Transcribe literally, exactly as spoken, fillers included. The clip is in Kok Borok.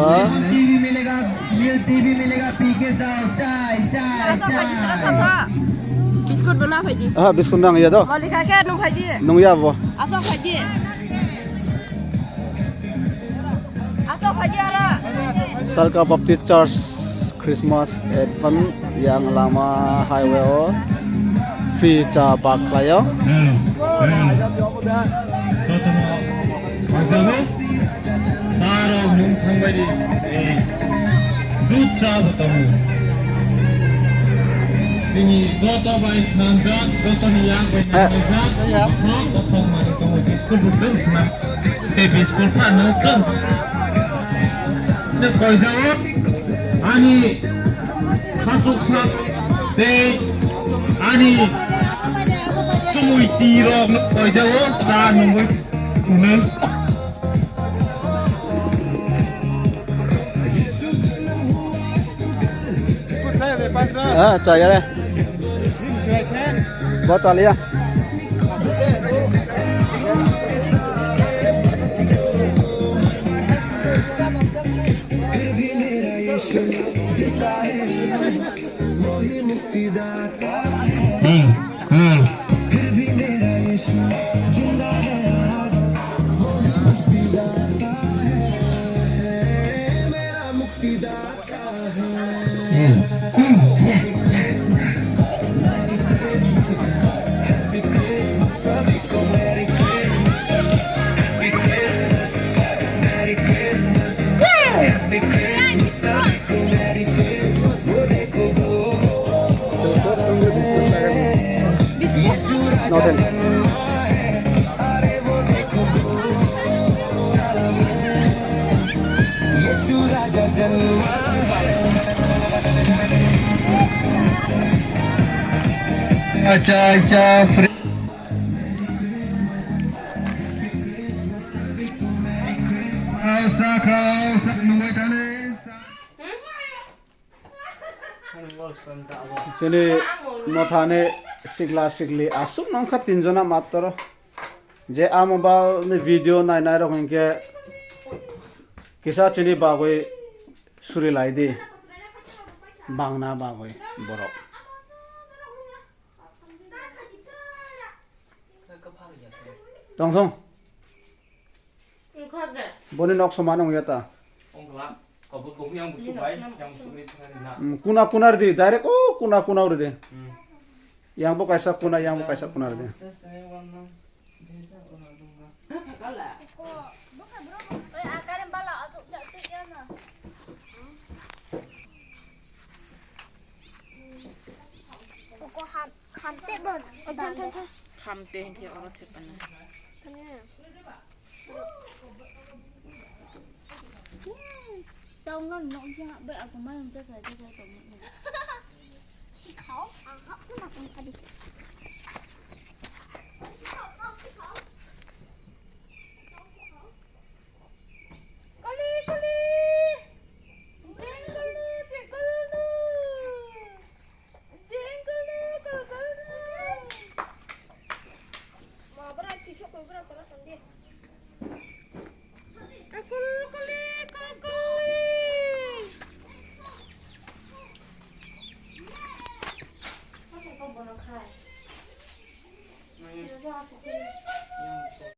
Lemon tea bhi milega, milk tea bhi milega, pee ke jao, chai, chai, chai. Biskut bo na phaidi. Ah, biskut nang ya do. Malika ke nung phaidi. Nung ya bo. Asok phaidi. Asok phaidi ara. Salka Baptist Church Christmas Advent yang lama highway o free cha bak khlaio. Hello, hello. Jotono phaijagwi. Cha rok nwng thangbaidi, eh, dud cha bo tongo. Chini joto bai swnamjak, jotoni yak bai nanglaijak, kothok kothok manwi tongo, biskut bo chwng swnam, tei biskut phano chwng. Tei koijao ani khachuksa tei ani chumui twi rok koijao cha nungwi tonwi. Ah, chaya re. Bo chaliya. Hmm, hmm. Noodles. Acha, acha, free. Khao, sa khao, sa nungwi thani, sa. Chini mothani sikla sikli aswk nongkha tinjona matro. Je a mobile ni video nainai rok hinkhe kisa chini bagwi suri lai di. Bangna bagwi borok. Tong thung. Boni nok soma nung ya ta. Ongkha, kobor kobor yang busuk bai, yang busuk ri thangari na. Hmm, kuna kuna ri di, direct o kuna kuna ri di. Hmm. Yang bo kaisa kuna, yang bo kaisa kuna ri di. Khamte bo. Khamte hinkhe oro thepana. Tong no nok ya bai ako ma nang jasa jasa tong no. Sikhao, ang hap na tong kadi.